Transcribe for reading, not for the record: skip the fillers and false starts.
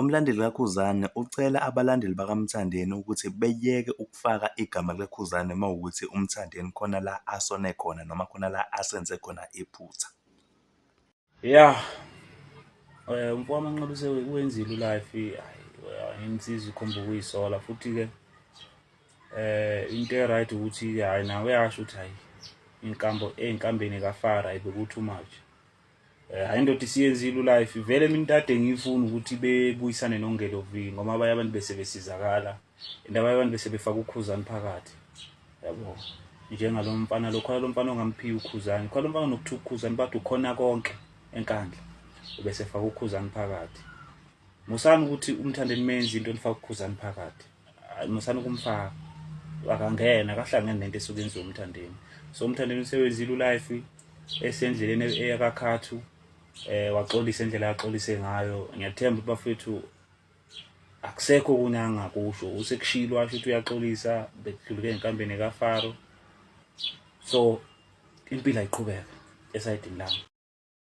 Umlandeli kaKhuzani ucela abalandeli bakaMthandeni ukuthi beyeke ukufaka igama likaKhuzani uma kuwukuthi uMthandeni khona la asone khona noma khona la asenze khona iphutha. Ya, umfowami Manqoba wenzile ulife, hhayi insizwa ikhomba ukuyisola futhi-ke into e-right ukuthi-ke hhayi nawe uyasho ukuthi hhayi inkambo ey'nkambeni kaFara hhayi beku-too much. Hhayi indoda isiyenzile ulife vele mina into ade ngiyifuna ukuthi bebuyisane noNgelo V ngoba abanye abantu bese besizakala and abanye abantu bese befaka uKhuzani phakathi yabo njengalo mfana lo khona lo mfana ongamphiwa uKhuzani khona lo mfana nokuthiwa uKhuzani bathi ukhona konke eNkandla ubese faka uKhuzani phakathi. Musani ukuthi uMthandeni menzi into nifaka uKhuzani phakathi, musani ukumfaka, akangena akahlangene nento esuke yenziwa uMthandeni. So uMthandeni usewenzile ulife esendleleni eyakakhathu, waxolisa indlela axolise ngayo. Ngiyathemba bafethu akusekho okunye angakusho, usekushilo washo ukuthi uyaxolisa bekudlulike enkambeni kaFaro, so impilo ayiqhubeka esayidini lami.